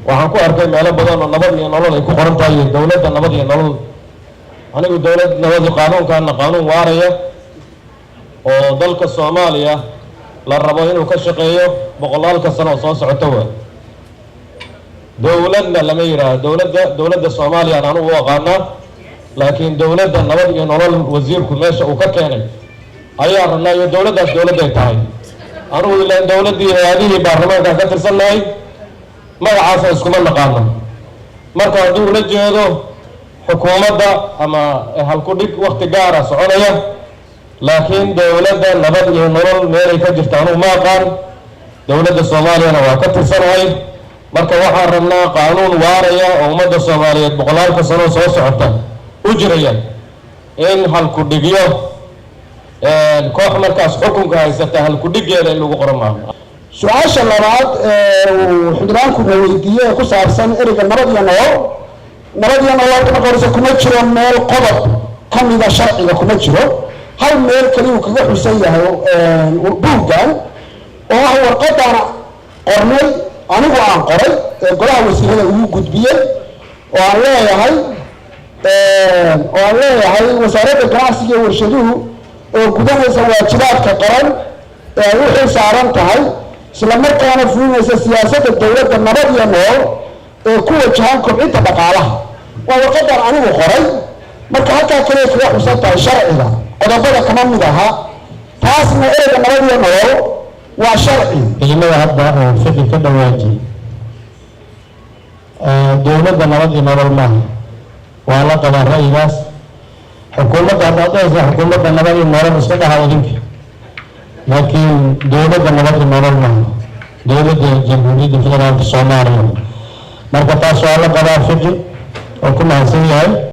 Waxaan ku arkay meelo badan oo nabad iyo nolol ay ku qoran tahay iyo dowladda nabad iyo nolol. Anigu dowlad nabad, qaanuunkaana qaanuun waaraya oo dalka Soomaaliya la rabo inuu ka shaqeeyo boqolaalka sano oo soo socota waay. Dowladna lama yidhaaho dowladda, dowladda Soomaaliyaan anugu u aqaanaa, laakiin dowladda nabad iyo nolol wasiirku meesha uu ka keenay ayaa rabnaa iyo dowladdaas dowladday tahay. Anugu ilaan dowladdii hay-adihii baarlamaankaan ka tirsannahay, magacaasa iskuma naqaano. Marka hadduu ula jeedo xukuumadda ama halku-dhig wakti gaara soconaya, laakiin dowladda nabad iyo nolol meelay ka jirta anugu ma aqaan. Dowladda Soomaaliyana waa ka tirsanahay. Marka waxaan rabnaa qaanuun waaraya oo ummadda Soomaaliyeed boqolaalka sano soo socota u jiraya. In halku-dhigyo koox markaas xukunka haysata halku-dhiggeeda in lagu qoro maaha. Su-aasha labaad ee uu xildhibaankuna weydiiyey ee ku saabsan ereyga nabad iyo nolol, nabad iyo nolol marka horese kuma jiro meel qodob ka mida sharciga, kuma jiro. Hal meel kaliya uu kaga xusan yahay buuggan oo ah warqadaan qornay, anigu aan qoray ee golaha wasiirada ugu gudbiyey, oo aan leeyahay wasaaradda ganacsiga iyo warshaduhu oo gudanaysa waajibaadka qaran ee ay u xil saaran tahay, isla markaana fulinaysa siyaasadda dowladda nabad iyo nolol ee ku wajahan kobcinta dhaqaalaha. Waa warqadan anigu qoray. Marka halkaa kaliya kaga xusan tahay, sharciga qodobada kama mid aha. Taasna ereyga nabad iyo nolol waa sharci. Kelimada hadda oo Fiqi ka dhawaajiyey, dowladda nabad iyo nolol maaha, waa la qabaa ra'yigaas. Xukuumadda haddaad dhahaysa xukuumadda nabad iyo nolol, iska dhaha idinka, laakiin dowladda nabad iyo nolol maaha, dowladda Jamhuuriyadda Federaalka Soomaaliya. Marka taas waa la qabaa Fiqi oo ku mahadsan yahay.